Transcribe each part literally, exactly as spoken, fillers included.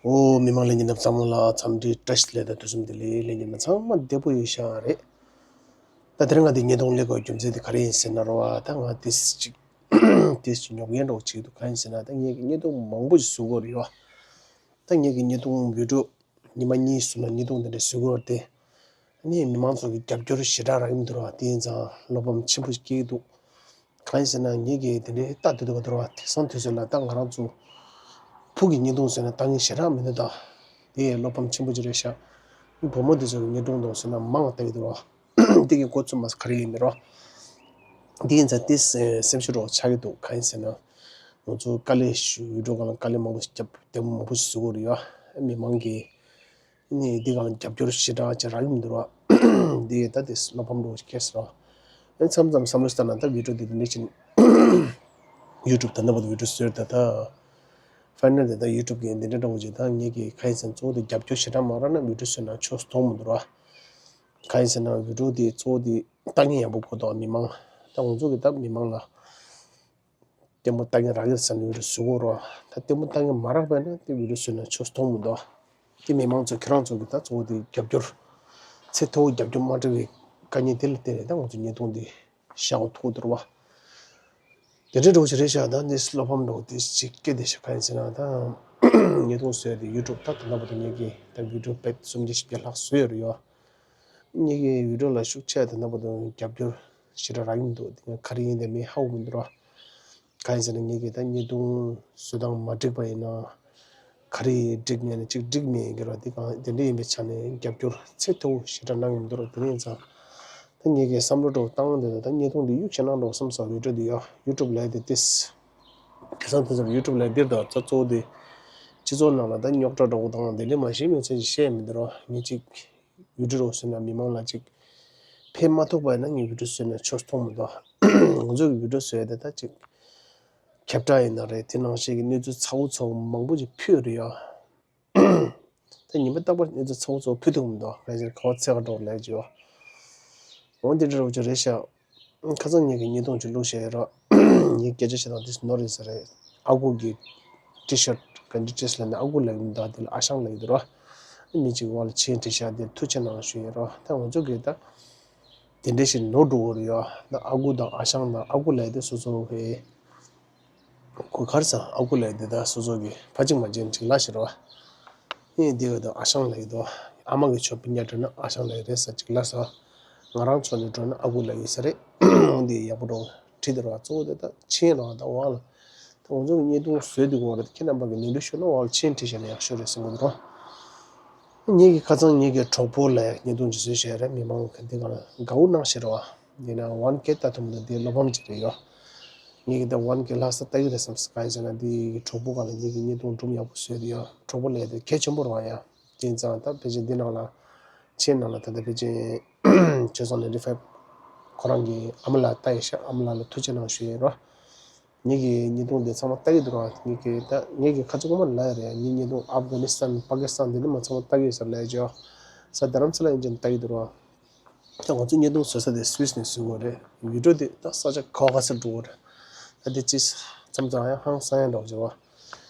ཨོ། མི་མང་ལྷན་རྒྱས་རྣམས་ཚང་མ་ལ་འཚམས་འདྲི་བཀྲ་ཤིས་བདེ་ལེགས་དང་དུས་གསུམ་བདེ་ལེགས། ལྷན་རྒྱས་རྣམས་ཚང་མ་བདེ་པོ་ཡོད་ཤག་རེད། ད་དེ་རིང་ང་འདི་བརྙན་ཐུང་སླེབས་དགོས་རྒྱུ་མཚན་དེ་ག་རེ་ཡིན་ཟེར་ན་རོ། ད་ང་ཏིས་ཅིག་ཏིས་ཅིག་ཉོབ་ངན་འདྲ་བོ་ཅིག་འདུག་ག་ཡིན་ཟེར་ན། ད་ངེད་ཀྱི་བརྙན་ཐུང་མང་པོ་ཞིག་བཟོ་དགོས་རེད་ཡོ། ད་ངེད་ཀྱི་བརྙན་ཐུང་བི་ཌིའོ་ཉི་མ་གཉིས་གསུམ་ལ་བརྙན་ཐུང་དེ་འདྲ་བཟོ་དགོས་རེད་དེ། ཨ་ནི་མི་མང་ཚོ་གི་རྒྱབ་སྐྱོར་ཞེ་དྲག་རག་གི་མི་འདུག་ར། དེ་ཡིན་ཙང་བློ་ཕམ་ཆེན་པོ་ཞིག་སྐྱེ་གི་འདུག་གང་ཡིན་ཟེར་ན་ངེད་ཀྱིས་དེ་འདྲའི་ལྟ་དུས་དུ་ག་འདུག་ར། དེང་སང་དུས་ཚོད་ལ་ད་ང་རང་ཚོ་ཕྲུ་གུ་གི་བརྙན་ཐུང་བཟོས་ན་ལྟ་མཁན་ཞེ་དྲག་མི་འདུག་ད་དེ་བློ་ཕམ་ཆེན་པོ་ཅིག་རེད་ཤག་བུ་མོ་དེ་ཚོ་གི་བརྙན་ཐུང་དང་བཟོས་ན་མང་ལྟ་གི་འདུག་ར། འདི་གི་འགོ་ཚུགས་མ་ག་རེ་ཡིན་མིན་རོ། འདི་ཡིན་ཙང་ཏིས་སེམས་ཤུགས་འདྲ་བོ་ཆག་གི་འདུག་གང་ཡིན་ཟེར་ན། ང་ཚོ་དཀའ་ལས་ཞུ་བི་ཌིའོ་སྒང་ལ་དཀའ་ལས་མང་པོ་ཞིག་བརྒྱབ། ལྡེ་མོ་མང་པོ་ཞིག་བཟོ་དགོས་རེད་ཡ། མི་མང་གིས་ནི་འདི་སྒང་ལ་རྒྱབ་སྐྱོར་ཞེ་དྲག་ཅིག་རག་གི་མི་འདུག་ར། འདི་ད་ཏིས་བློ་ཕམ་འདྲ་བོ་ཞིག་སྐྱེས་སོང་ར། ཨེ་མཚམས་མཚམས་བསམ་བློ་བཏང་ན་ད་བི་ཌིའོ་འདི་འདི་འདྲ་ཅིག་ཡུ་ཊུབ་ད་ལྟ་བར་དུ་བི་ཌིའོ་བཟོས་ད་ད། ཕའི་ནལ་དེ་ད་ཡུ་ཊུབ་གི་འདི་འདྲ་འདྲ་བོ་ཅིག་ད་ངེད་ཀྱིས་གང་ཡིན་ཟེར་ན་གཙོ་བོ་དེ་རྒྱབ་སྐྱོར་ཞེ་དྲག་མ་རག་ན་བི་ཌིའོ་བཟོས་ན་ཆོག་མཐོང་མི་འདུག་ར། གང་ཡིན་ཟེར་ན་བི་ཌིའོ་དེ་གཙོ་བོ་དེ་ལྟ་མཁན་ཡག་པོ་དགོས་འདུག་མི་མང་། ད་ང་ཚོ་གི་ད་མི་མང་ལ་ལྟད་མོ་ལྟ་མཁན་རག་གི་རེད་བསམ་ནས་བི་ཌིའོ་བཟོ་དགོས་ར། ད་ལྟད་མོ་ལྟ་མཁན་མ་རག་པ་ཡིན་ན་དེ་བི་ཌིའོ་བཟོས་ན་ཆོག་མཐོང་མི་འདུག་དེ་མི་མང་ཚོ་ཁྱེད་རང་ཚོ་གི་ད་གཙོ་བོ་དེ་རྒྱབ་སྐྱོར་ཚད་མཐོ་བོ་རྒྱབ་སྐྱོར་མ་སྤྲད་པའི་དཀའ་ངལ་དེ་ལ་བརྟེན་ནས་ད་ང་ཚོ་བརྙན་ཐུང་འདི་བཞག་པ་ཐུག་འདུག་ར་བ། དེ་འདྲའི་འདྲ་བོ་ཞིག་རེད་ཤག་ད་འདི་བློ་ཕམ་འདྲ་བོ་དེ་ཞིག་སྐྱེ་བསྡད་ཤག་གང་ཡིན་ཟེར་ན་ད་བརྙན་ཐུང་བཟོས་ཏེ་ཡུ་ཊུབ་ད་ད་ལྟ་བར་དུ་ངེད་ཀྱིས་ད་བི་ཌིའོ་བེད་སུམ་བརྒྱ་བཞི་བརྒྱ་ལྷག་བཟོས་ཡོད་རེད་ཡོ། ངེད་ཀྱི་བི་ཌིའོ་ལ་ཤུགས་ཆེ་ད་ལྟ་བར་དུ་རྒྱབ་སྐྱོར་ཞེ་དྲག་རག་གི་མི་འདུག་དེ་ཡང་ག་རེ་ཡིན་དེ་མིན་ཧ་གོ་མི་འདུག་ར། གང་ཡིན་ཟེར་ན་ངེད་ཀྱིས་ད་བརྙན་ཐུང་བཟོ་སྟངས་མ་འགྲིག་པ་ཡིན་ན། ག་རེ་འགྲིག་མེད་ན་གཅིག་འགྲིག་མེད་ཡིན་གྱི་ར། དེ་གང་དེ་འདྲ་ཡིན་པའི་ཆ་ནས་རྒྱབ་སྐྱོར་ཚད་མཐོ་བོ་ཞེ་དྲག་གནང་གི་མི་འདུག་ར། དེ་ནས་ཡིན་ཙང་ད་ངེད་ཀྱིས་བསམ་བློ་འདྲ་བོ་བཏང་འདི་ད་བརྙན་ཐུང་འདི་གཡུག་ཞེ་གནང་འདྲ་བོ་བསམ་སོང་། བི་ཌིའོ་འདི་ཡོ་ཡུ་ཊུབ་ལ་དེ་ཏིས་དེང་སང་དེ་ཚོར་ཡུ་ཊུབ་ལ་འདིར་ད་ད་གཙོ་བོ་དེ་སྤྱི་ཚོགས་ནང་ལ་ད་རྙོག་དྲ་འདྲ་བོ་དང་དེ་འདྲ་མ་ཤེས་མི་ཚེ་ཅིག་བཤད་མི་འདུག་ར། ངེད་ཅིག་བི་ཌིའོ་རོགས་བཟོས་ན་མི་མང་ལ་ཅིག་ཕན་མ་ཐོགས་པ་ཡིན་ན་ངས་བི་ཌིའོ་བཟོས་ན་ཆོག་མཐོང་མི་འདུག་ང་ཚོ་གི་བི་ཌིའོ་བཟོས་ཡ་དེ་ད་ཅིག་ཁྱབ་བསྒྲགས་ཡིན་ན་རེད། དེ་ནང་བཞིན་གྱི་གནས་ཚུལ་ཚ་བོ་ཚ་བོ་མང་པོ་ཅིག་ཕུལ་རེད་ཡ། ད་ཉིན་པ་རྟག་པར་གནས་ཚུལ་ཚ་བོ་ཚ་བོ་ཕུལ་ཐུབ་མི་འདུག་ང་ཚོ་ཁ་བ་ཚ་བ་འདྲ་བོ་ལས་ཀྱི་ཡོ། འོ་འདི་འདྲ་བོ་ཅིག་རེད་ཤག་ཁ་སང་ངེད་ཀྱིས་བརྙན་ཐུང་ཅིག་བླུགས་བཞག་ཡོད་ར། ངས་སྐད་ཆ་བཤད་སྟངས་དེ་ནོར་ཡིན་ས་རེད། ཨ་ཁུ་གི་ཊི་ཤར་ག་འདྲ་ཊི་ཤར་ལབ་ན་ཨ་ཁུ་ལབ་ཡིན་ད། དེ་ལ་ཨ་ཞང་ལབ་ཡོད་ར། མི་གཅིག་བར་ལ་མཆན་བྲིས་ཤག་དེར་ཐུགས་རྗེ་གནང་ཞུ་ཡོད་ར། ད་ང་ཚོ་གིས་ད་དེ་འདྲ་ཞིག་ནོར་འགྲོ་གི་རེད་ཡ། ད་ཨ་ཁུ་དང་ཨ་ཞང་དང་ཨ་ཁུ་ལབ་དེ་སོ་སོ་བའི་ཁོ་གར་ས་ཨ་ཁུ་ལབ་དེ་ད་སོ་སོ་གི་ཕ་གཅིག་མ་གཅིག་འགྲིག་ལ་ཞིག་ར། ཨེ་འདི་ག་དང་ཨ་ཞང་ལབ་ཀྱི་འདུག་ཨ་མ་གི་ཕྱོགས་ཕི་ཉ་འགྲོ་ན་ཨ་ཞང་ལབ་ཀྱི་རེད་ས་ཅིག་ལ་ས། ང་རང་ཕྱོགས་ནས་འགྲོ་ན་ཨ་ཁུ་ལབ་ཀྱི་ས་རེད། འོང་འདི་ཡག་པོ་འགྲོ་བྲིས་དེ་ར། གཙོ་བོ་དེ་ད་མཆན་ར་ད་བ་ལ། ད་ང་ཚོ་གི་བརྙན་ཐུང་བཟོས་འདུག་གོ་ར། ཁྱེད་རྣམ་པ་གི་ནོར་འཁྲུལ་ཤོར་ན་བ་ལ་མཆན་བྲིས་བཞག་ན་ཡག་ཤོས་རེད་བསམ་གི་འདུག་ར། ངེད་ཀྱི་ཁ་སང་ངེད་ཀྱི་གྲོགས་པོ་ལ་བརྙན་ཐུང་ཅིག་བཟོས་བཞག་རེད། མི་མང་གི་འདི་ག་ལ་དགའ་བོ་གནང་ཞེས་ར་བ། ཡིན་ན་ཝན་ཀེ་ལྟ་ཐུབ་མི་འདུག་འདི་བློ་ཕམ་ཅིག་རེད་ཡོ། ངེད་ཀྱི་ད་ཝན་ཀེ་ལྷག་ས་ལྟ་གི་རེད་བསམ་སི་ག་ཡིན་ཟེར་ན་འདི་གྲོགས་པོ་ག་ལ་ངེད་ཀྱི་བརྙན་ཐུང་སྒྲུང་ཡག་པོ་བཟོས་འདུག་ཡོ། གྲོགས་པོ་ལ་དེ་གལ་ཆེན་པོ་རེད་བ་ཡ། དེ་ཙང་ད་ཕལ་ཆེར་འདི་ནང་ལ་མཆན་ནང་ལ་ད་ལྟ་ཕལ་ཆེར་ཆོས་བཟང་ནའིན་ཊི་ཕའིབ་ཁོ་རང་གི་ཨ་མ་ལགས་ལྟ་ཡི་ཤག་ཨ་མ་ལགས་ལ་ཐུགས་རྗེ་གནང་ཞུ་ཡི་རོ། ངེད་ཀྱི་བརྙན་ཐུང་འདི་ཚང་མ་ལྟ་གི་འདུག་རོ། ངེད་ཀྱི་ད་ངེད་ཀྱི་ཁ་ཚུགས་མ་ལ་ཡ་རེད། ངེད་བརྙན་ཐུང་ཨབ་གྷ་ནི་སི་ཐན་པ་ཀི་སི་ཐན་འདི་ནི་མ་ཚང་མ་ལྟ་གི་ཡོད་ས་ལ་ཡ་ཇོ། ས་རྡ་རམ་ས་ལ་ཡིན་ཅན་ལྟ་གི་འདུག་རོ། ད་ང་ཚོ་བརྙན་ཐུང་བཟོ་ས་དེ་སུད་སི་ནས་བཟོ་གི་རེད། བི་ཌིའོ་དེ་ད་ས་ཆ་ག་བ་ག་སར་འགྲོ་གི་རེད། ད་དེ་ཅི་མཚམས་མཚམས་ཡང་ཧང་སང་ཡང་འགྲོ་གི་རེད་བ།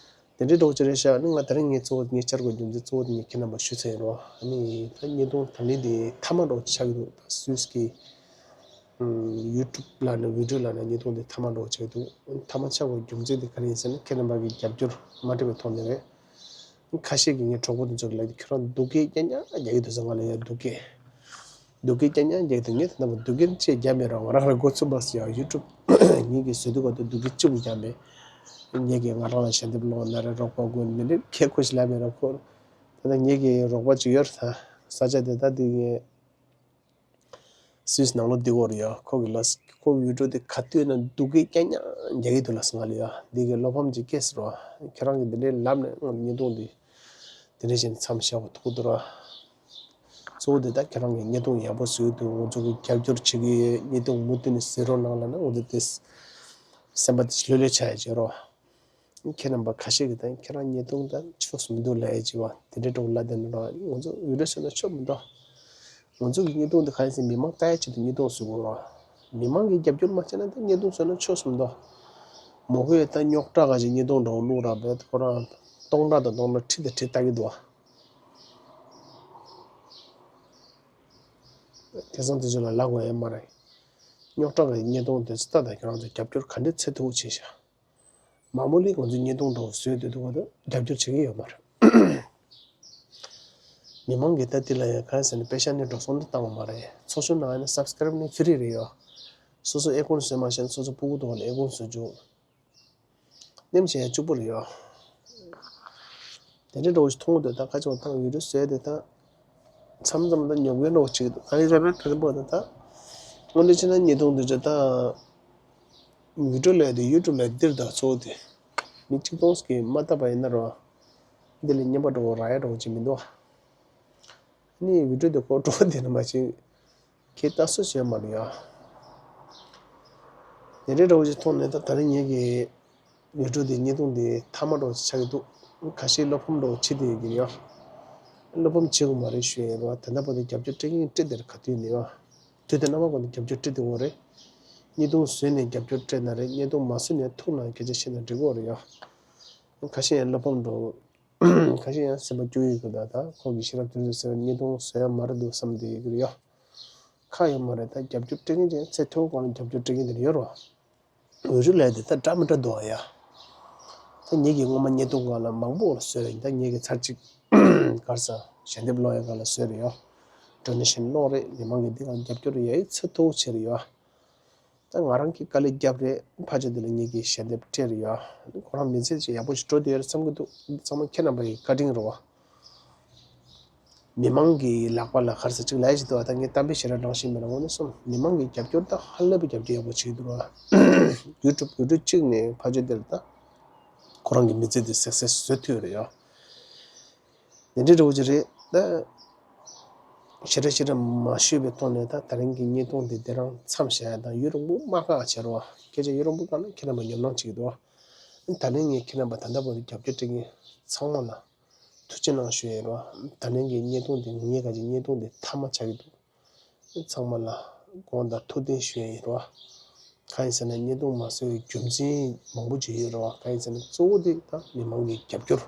དེ་འདྲའི་འགྲོ་ཅི་རེད་ཤག་ནི་ང་དེ་རིང་ངས་གཙོ་བོ་ངས་བཅར་དགོས་རྒྱུ་མཚན་གཙོ་བོ་དེ་ངས་ཁྱེད་རྣམ་པར་ཞུ་ཚར་ཡིན་རོ། ཨ་ནི་ད་བརྙན་ཐུང་ད་ལན་དེ་མཐའ་མ་འགྲོ་ཆགས་ཀྱི་འདུག་ད་སུད་སི་གི་ཡུ་ཊུབ་ལ་ནི་བི་ཌིའོ་ལ་ནི་བརྙན་ཐུང་དེ་མཐའ་མ་འགྲོ་ཆགས་ཀྱི་འདུག་མཐའ་མ་ཆགས་པའི་རྒྱུ་མཚན་དེ་ག་རེ་ཡིན་ཟེར་ན་ཁྱེད་རྣམ་པ་གི་རྒྱབ་སྐྱོར་མ་སྤྲད་པའི་ཐོག་ནས་རེད། ཁ་ཤས་ཀྱིས་ངའི་གྲོགས་པོ་དེ་ཚོ་གི་ལབ་དེ་ཁྱོད་རང་སྡུག་སྐད་རྐྱང་རྐྱང་རྒྱག་གི་འདུག་ཟེར། ང་ལ་ཡ་སྡུག་སྐད། སྡུག་སྐད་རྐྱང་རྐྱང་རྒྱག་དུས་ངས་ད་ལྟ་བར་སྡུག་སྐད་ཅིག་རྒྱག་མེད་ར། ང་རང་ལ་འགོ་ཚུགས་པ་ཟེར་ཡ་ཡུ་ཊུབ་ངེད་ཀྱིས་བཟོས་དུས་ག་དུས་སྡུག་སྐད་གཅིག་པུ་རྒྱག་མེད། ངེད་ཀྱིས་ང་རང་ལ་ཞལ་འདེབས་སློང་ན་རེ་རོགས་པ་དགོས་མི་རེ་ཁྱེད་ཁོ་ཞིག་ལབ་མེད་ར་ཁོ། ད་ལྟ་ངེད་ཀྱི་རོགས་པ་ཅིག་ཡོད་རེད་ད། ས་ཆ་དེ་ད་དེ་ངས་སུད་སི་ནང་ལོགས་བསྡད་ཡོད་རེད་ཡ། ཁོ་གི་ལ་ཁོ་བི་ཌིའོ་དེ་ག་དུས་ན་སྡུག་སྐད་རྐྱང་རྐྱང་རྒྱག་གི་འདུག་ལ་ང་ལ་ཡ། འདི་གི་བློ་ཕམ་ཅིག་སྐྱེས་ཟེར་བ། ཁྱེད་རང་གིས་འདི་འདྲའི་ལབ་ནས་ང་ལ་བརྙན་ཐུང་འདི་དེ་འདྲ་བྱས་ནས་མཚམས་བཞག་པ་ཐུག་འདུག་ར། གཙོ་བོ་དེ་ད་ཁྱེད་རང་གིས་བརྙན་ཐུང་ཡག་པོ་བཟོས་འདུག་ང་ཚོ་གི་རྒྱབ་སྐྱོར་བྱེད་ཀྱི་ཡོད། བརྙན་ཐུང་མུ་མཐུད་ནས་བཟོས་རོགས་གནང་ལབ་ན་ང་ཚོ་དེ་སེམས་པ་དེ་ལྷོད་ལྷོད་ཆགས་ཡ་བྱེད་རོགས། ཁྱེད་རྣམ་པ་ཁ་ཤས་ཀྱིས་ད་ཁྱེད་རང་བརྙན་ཐུང་ད་ཆོག་སུ་མི་འདུག་ལབ་ཡ་བྱེད་བ་དེ་འདྲའི་འདྲ་བོ་ལབ་བསྡད་ན་རོགས། ང་ཚོ་བི་ཌིའོ་བཟོས་ན་ཆོག་མི་འདུག་ང་ཚོ་གི་བརྙན་ཐུང་དེ་ག་ཡིན་ཟེར་མི་མང་ལྟ་ཡ་ཆེད་དུ་བརྙན་ཐུང་བཟོ་དགོས་རོགས། མི་མང་གིས་རྒྱབ་སྐྱོར་མ་བྱས་ན་ད་བརྙན་ཐུང་བཟོས་ན་ཆོག་སུ་མི་འདུག་མོ་ཧོས་ད་རྙོག་དྲ་ག་ཅིག་བརྙན་ཐུང་འདྲ་བོ་བླུགས་ར་བས་ཁོ་རང་སྟོང་ཕྲག་དང་སྟོང་ཕྲག་ཁྲི་དང་ཁྲི་ལྟ་གི་འདུག་ཨ། དེང་སང་དུས་ཚོད་ལ་ལབ་དགོས་ཡ་མ་རེད། རྙོག་དྲ་གི་བརྙན་ཐུང་དེ་ཚོ་ལྟ་དང་ཁྱེད་རང་ཚོ་རྒྱབ་སྐྱོར་ག་འདྲ་ཚད་མཐོ་བོ་བྱས་ཤག་མ་མོ་ལི་ང་ཚོའི་བརྙན་ཐུང་འདྲ་བོ་བཟོས་སྡོད་འདུག་ག་ད་རྒྱབ་སྐྱོར་བྱེད་ཀྱི་ཡོད་མ་རེད། མི་མང་གིས་ད་འདི་ལ་ཡང་གང་ཟེར་ན་པེ་ཤ་ནས་འགྲོ་སོང་ནས་བཏང་བ་མ་རེད། ཚོགས་ཆུང་ནང་ཡང་ན་སབ་སི་ཀ་རེབ་ནི་ཕི་རི་རེད་ཡོད། སོ་སོ་ཨེ་ཀོན་བཟོས་མ་ཤེས་ན་སོ་སོ་སྤུ་གུ་ཐོག་ལ་ཨེ་ཀོན་བཟོ་བཅུག་ནེམ་བྱས་ཡང་གཅིག་པོ་རེད་ཡོད། དེ་འདྲའི་འགྲོ་ཞིག་མཐོང་འདོད་ད་ཁ་ཆེ་བ་བཏང་ཡུལ་དུ་བཟོས་དེ་ད། མཚམས་མཚམས་ད་ཉོབ་ཡོད་འགྲོ་ཅིག་འདུག་གང་ཡིན་ཟེར་ན་དེ་ཚོ་པོ་ད་ད། དངོས་འབྲེལ་བྱས་ན་ཉེས་རྡུང་འདི་ཚོ་ད། བི་ཌིའོ་ལས་དེ་ཡུ་ཊུབ་ལས་འདིར་ད་གཙོ་བོ་དེ། མི་གཅིག་སྟོང་ཞིག་གིས་མ་བལྟས་པ་ཡིན་ན་རོ། འདི་ལས་རྔན་པ་འགྲོ་རག་ཡ་འགྲོ་ཅིག་མི་འདུག་ཨ་ནི་བི་ཌིའོ་དེ་ཁོ་འགྲོ་བ་དེ་ན་མ་ཅིག་ཁྱེད་ལྟ་སྲོལ་བྱས་མ་རེད་ཡ། དེ་འདྲའི་འདྲ་བོ་ཞིག་མཐོང་ནས་ད་ད་རེས་ངེད་ཀྱི་ཡུ་ཊུབ་དེ་བརྙན་ཐུང་དེ་མཐའ་མ་འདྲ་བོ་ཞིག་ཆགས་ཀྱི་འདུག་ཁ་ཤས་བློ་ཕམ་འདྲ་བོ་བྱེད་བསྡད་ཡོད་ཀྱི་རེད་ཡ། བློ་ཕམ་བྱེད་དགོས་མ་རེད་ཞུ་ཡ་ཡིན་རོ། ད་ལྟ་བར་དུ་རྒྱབ་སྐྱོར་སྤྲད་མཁན་སྤྲད་བསྡད་རེད་ག་དུས་ནས་ཡ། དུས་དེ་རྣམ་པ་ཀུན་ནས་རྒྱབ་སྐྱོར་སྤྲད་བསྡད་ཡོད་རེད། བརྙན་ཐུང་བཟོས་ནས་རྒྱབ་སྐྱོར་སྤྲད་ན་རེད། བརྙན་ཐུང་མ་བཟོས་ནས་ཐུག་ན་སྐད་ཆ་བཤད་ན་འགྲིག་གི་རེད་ཡ། ཁ་ཤས་ཡང་བློ་ཕམ་འདྲ་བོ། ཁ་ཤས་ཡང་སེམས་པ་སྐྱོ་ཡི་གི་ད་ད་ཁོ་གི་ཤེས་རབ་དུས་ཚོད་ཟེར་བ་བརྙན་ཐུང་བཟོ་ཡ་མ་རེད་འདུག་བསམ་བསྡད་ཡི་གི་རེད་ཡ། ཁག་ཡོད་མ་རེད། ད་རྒྱབ་སྐྱོར་སྤྲད་མཁན་ཅན་ཚད་མཐོའི་སྒང་ལ་རྒྱབ་སྐྱོར་སྤྲད་མཁན་དེ་འདྲ་ཡོད་རོ། འོས་རུ་ལས་དེ་ད་འདྲ་མི་འདྲ་འདུག་ཨ་ཡ། ད་ངེད་ཀྱིས་སྔོན་མ་བརྙན་ཐུང་སྒང་ལ་མང་པོ་ལ་བཟོས་རེད། ད་ངེད་ཀྱིས་ཚར་གཅིག་གར་ས་ཞལ་འདེབས་སློང་ཡ་སྒང་ལ་བཟོས་རེད་ཡ། ཌོ་ནེ་ཤན་སློང་རེད། མི་མང་གིས་འདི་སྒང་རྒྱབ་སྐྱོར་ཡ་ཡི་ཚད་མཐོ་བོ་བྱས་རེད་ཡ། ད་ང་རང་གིས་དཀའ་ལས་བརྒྱབ་རེད། ཕར་ཕྱོགས་དེ་ལ་ངེད་ཀྱིས་ཞལ་འདེབས་སྤྲད་རེད་ཡ། ཁོ་རང་མི་ཚེ་ཅིག་ཡག་པོ་ཞིག་འགྲོ་བསྡད་ཡོད་རེད་བསམ་གྱི་འདུག་ཚང་མ་ཁྱེད་རྣམ་པ་ཡི་བཀའ་དྲིན་རེད་བ། མི་མང་གི་ལག་པ་ལ་གར་ས་གཅིག་ལས་ཞིག་འདུག་ད་ངས་གཏམ་དཔེ་ཞེ་དྲག་འདྲ་བཤད་མེད་ན་དངོས་གནས་སོང་མི་མང་གི་རྒྱབ་སྐྱོར་ད་ཧ་ལས་པའི་རྒྱབ་སྐྱོར་ཡག་པོ་བྱེད་ཀྱི་འདུག་ར། ཡུ་ཊུབ་ཡུ་ཊུབ་གཅིག་ནས་ཕ་ཆོས་དེར་ད་ཁོ་རང་གི་མི་ཚེ་དེ་སེག་སེས་བཟོ་ཐུབ་རེད་ཡ། དེ་འདྲའི་འདྲ་བོ་ཅིག་རེད་ད། ཞེ་དྲག་ཞེ་དྲག་མ་ཤོད་པའི་ཐོག་ནས་ད་ད་རིང་གི་བརྙན་ཐུང་དེ་དེ་རང་མཚམས་བཞག་ཡ་དང་ཡུན་རིང་པོ་མ་བཀག་བྱེད་རོགས། སྐད་ཆ་ཡུན་རིང་པོ་བཀག་ན་ཁྱེད་རྣམ་པ་ཉོབ་སྣང་བྱེད་ཀྱི་འདུག་ད་རིང་ངས་ཁྱེད་རྣམ་པ་ད་ལྟ་བར་དུ་རྒྱབ་སྐྱོར་སྤྲད་མཁན་ཚང་མ་ལ། ཐུགས་རྗེ་གནང་ཞུ་ཡ་ཡིན་རོ། ད་ནས་ཀྱི་བརྙན་ཐུང་འདི་ངས་ག་ཅིག་བརྙན་ཐུང་འདི་མཐའ་མ་ཆགས་ཀྱི་འདུག་ཚང་མ་ལ་དགོངས་དག་ཐུགས་བདེན་ཞུ་ཡ་ཡིན་རོ། གང་ཡིན་ཟེར་ན་བརྙན་ཐུང་མ་བཟོ་བའི་རྒྱུ་མཚན་མང་པོ་ཅིག་ཡོད་རོ། གང་ཡིན་ཟེར་ན་གཙོ་བོ་དེ་ད་མི་མང་གི་རྒྱབ་སྐྱོར་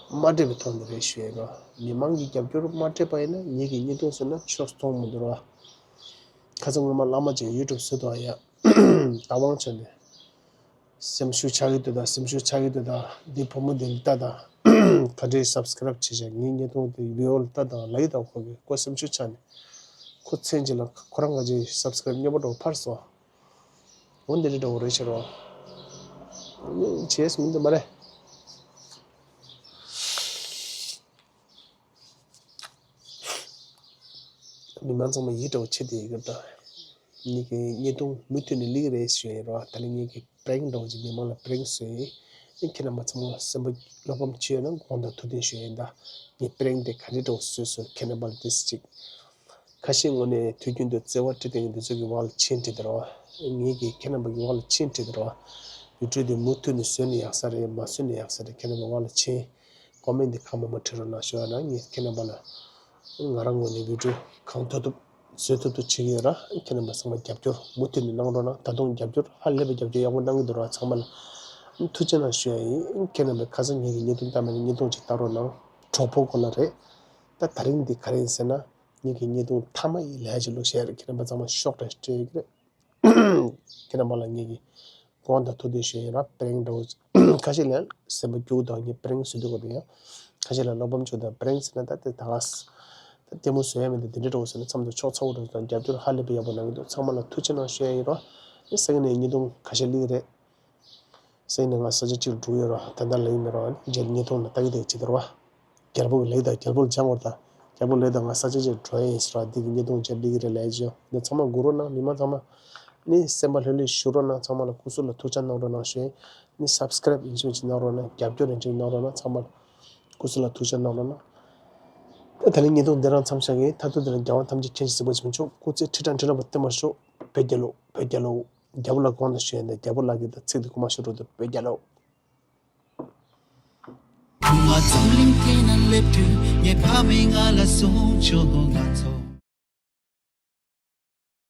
མ་སྤྲད་པའི་ཐོག་ནས་རེད་ཞུ་ཡ་ཡིན་རོ། མི་མང་གི་རྒྱབ་སྐྱོར་མ་སྤྲད་པ་ཡིན་ན་ངེད་ཀྱི་བརྙན་ཐུང་བཟོས་ན་ཆོག་མཐོང་མི་འདུག་རོ། ཁ་སང་སྔོན་མ་བླ་མ་ཅིག་ཡུ་ཊུབ་བཟོས་འདུག་ཡ། ད་དབང་ཆ་ནས། སེམས་ཤུགས་ཆག་གི་འདུག་ད་སེམས་ཤུགས་ཆག་གི་འདུག་ད། འདི་བུ་མོ་འདི་ལྟ་ད། ག་འདྲའི་སབ་སི་ཀ་རབ་བྱེད་བྱ་ངའི་བརྙན་ཐུང་འདི་བི་ཨོ་ལ་ལྟ་དང་ལ་ཡི་དང་ཁོ་གི་ཁོ་སེམས་ཤུགས་ཆག་ནས། ཁོ་མཚན་གཅིག་ལ་ཁོ་རང་ག་ཅིག་སབ་སི་ཀ་རབ་སྨྱོ་པོ་འདྲ་བོ་འཕར་སོང་། འོ་འདི་འདྲ་འདྲ་བོ་རེད་ཤག་རོ། བྱས་མི་འདུག་མ་རེད། མི་མང་ཚང་མ་ཡིད་འདྲ་བོ་ཆེ་དེ་ཡི་གེ་ད། ངེད་ཀྱི་བརྙན་ཐུང་མུ་མཐུད་ནས་སླེབས་ཀྱི་རེད་ཞུ་ཡ་ཡིན་རོ། ད་ནི་ངེད་ཀྱི་པྲེང་འདྲ་བོ་ཅིག་མི་མང་ལ་པྲེང་བཟོས་ཡིན། ཁྱེད་རྣམ་པ་ཚང་མ་སེམས་པ་བློ་ཕམ་བྱས་ཡོད་ན་དགོངས་དག་ཐུགས་བདེན་ཞུ་ཡ་ཡིན་ད། ངས་པྲེང་དེ་ག་འདྲ་འདྲ་བོ་བཟོས་སོང་ཁྱེད་རྣམ་པ་ལ་ཏོག་ཙམ་ཅིག་ཁ་ཤས་ངོས་ནས་དུས་རྒྱུན་དུ་བརྩེ་བ་སྤྲད་དེ་འདི་ཚོ་གི་བར་ལ་ཕྱིན་བྲིས་དེ་རོ། ངེད་ཀྱིས་ཁྱེད་རྣམ་པ་གི་བར་ལ་ཕྱིན་བྲིས་དེ་རོ། ཡུ་ཊུབ་དེ་མུ་མཐུད་ནས་བཟོས་ནས་ཡག་ས་རེད། མ་བཟོས་ནས་ཡག་ས་རེད། ཁྱེད་རྣམ་པ་བར་ལ་ཕྱིན། ཀོ་མེན་ཊི་འདི་གང་མང་མང་བྲིས་རོགས་གནང་ཞུ་བ་ན་ངས་ཁྱེད་རྣམ་པ་ལ་ང་རང་ངོས་ནས་བི་ཌིའོ་གང་ཐུབ་ཐུབ་བཟོ་ཐུབ་ཐུབ་བྱེད་ཀྱི་ཡོད་ར། ཁྱེད་རྣམ་པ་ཚང་མ་རྒྱབ་སྐྱོར་མུ་མཐུད་ནས་གནང་རོགས་གནང་། ད་དུང་རྒྱབ་སྐྱོར་ཧ་ལས་པའི་རྒྱབ་སྐྱོར་ཡག་པོ་གནང་གི་འདུག་ར། ཚང་མ་ལ་ཐུགས་རྗེ་གནང་ཞུ་ཡ་ཡིན། ཁྱེད་རྣམ་པས་ཁ་སང་ངེད་ཀྱི་བརྙན་ཐུང་བལྟས་མེད་ན་བརྙན་ཐུང་ཅིག་བལྟ་རོགས་གནང་། གྲོགས་པོ་ཁོ་ན་རེད། ད་ད་རིང་འདི་ག་རེ་ཡིན་ཟེར་ན་ངེད་ཀྱི་བརྙན་ཐུང་མཐའ་མ་ཡི་ལས་ཀྱི་ལུགས་བཤད་རེད། ཁྱེད་རྣམ་པ་ཚང་མ་ཤོག་དྲ་སྤྲད་ཡོད་ཀྱི་རེད། ཁྱེད་རྣམ་པ་ལ་ངེད་ཀྱི་དགོངས་དག་ཐུགས་བདེན་ཞུ་ཡིན་ར། པྲེང་འདྲ་བོ་ཁ་ཤས་ལ་སེམས་པ་སྐྱོ་དང་ངས་པྲེང་བཟོ་དུས་སྐབས་ཡང་ཁ་ཤས་ལ་བློ་ཕམ་བྱུང་དང་པྲེང་ཟེར་ན་ད་དེ་ད་ག་ས་ད་ལྟད་མོ་བཟོ་ཡ་མེད་དེ་འདི་འདྲ་འདྲ་བོ་ཟེར་ན་མཚམས་དུ་ཆོག་ཚ་བོ་འདྲ་བོ་དང་རྒྱབ་སྐྱོར་ཧ་ལས་པའི་ཡག་པོ་གནང་གི་འདུག་ཚང་མ་ལ་ཐུགས་རྗེ་གནང་ཞུ་ཡ་ཡིན་ར། ཨེ་སང་ཉིན་ནས་བརྙན་ཐུང་ཁ་ཤས་སླེབས་ཀྱི་རེད། སེམས་ནས་ང་ས་ཆ་གཅིག་འགྲོ་ཡོད་ར། ད་ལྟ་ལ་ཡིན་མེད་ར། རྗེས་ལ་བརྙན་ཐུང་ལ་ལྟ་གི་བསྡད་ཀྱི་རེད་བ། རྒྱལ་པོ་གི་ལེགས་དང་རྒྱལ་པོ་ལ་སྦྱང་བར་དང་། རྒྱལ་པོ་ལེགས་དང་ང་ས་ཆ་གཅིག་འགྲོ་ཡ་ཡིན་ཟེར་བ་འདི་གི་བརྙན་ཐུང་རྗེས་ལ་ལྟ་གི་རེད་ལས་བྱོས། འདི་ཚང་མ་སྒུག་རོགས་གནང་། མི་མང་ཚང་མ་ནི་སེམས་པ་ལྷོད་ལྷོད་བཞུགས་རོགས་གནང་། ཚང་མ་ལ་སྐུ་གཟུགས་ལ་ཐུགས་ཅག་གནང་རོགས་གནང་ཞུ་ཡ་ཡིན། ནི་སབ་སི་ཀ་རབ་ཡིན་གཅིག་མིན་གཅིག་གནང་རོགས་གནང་། རྒྱབ་སྐྱོར་ཡིན་གཅིག་གནང་རོགས་གནང་། ཚང་མ་ལ་སྐུ་གཟུགས་ལ་ཐུགས་ཅག་གནང་རོགས་གནང་། ད་ད་ནི་བརྙན་ཐུང་འདི་རང་མཚམས་བཞག་གི་ཡིན། མཐའ་ཐུག་འདི་ལ་རྒྱལ་དབང་ཐམས་ཅད་མཁྱེན་ཅིང་གཟིགས་པ་ཆེན་པོ་མཆོག་སྐུ་ཚེ་ཁྲི་ཕྲག་ཁྲི་ལོ་བརྟན་པར་ཤོག་བོད་རྒྱལ་ལོ། བོད་རྒྱལ་ལོ། རྒྱལ་པོ་ལ་དགོངས་དག་ཞུ་ཡ་ཡིན། རྒྱལ་པོ་ལགས་ཀྱིས་ད་ཚིག་འདི་ཁོ་མ་ཤོད་རོགས་དང་། བོད་རྒྱལ་ལོ། བུང་བ་རྫོགས་གླིང་དེ་ན་སླེབས་དུས་ངའི་ཕ་མས་ང་ལ་གསུངས་བྱུང་། ང་ཚོ།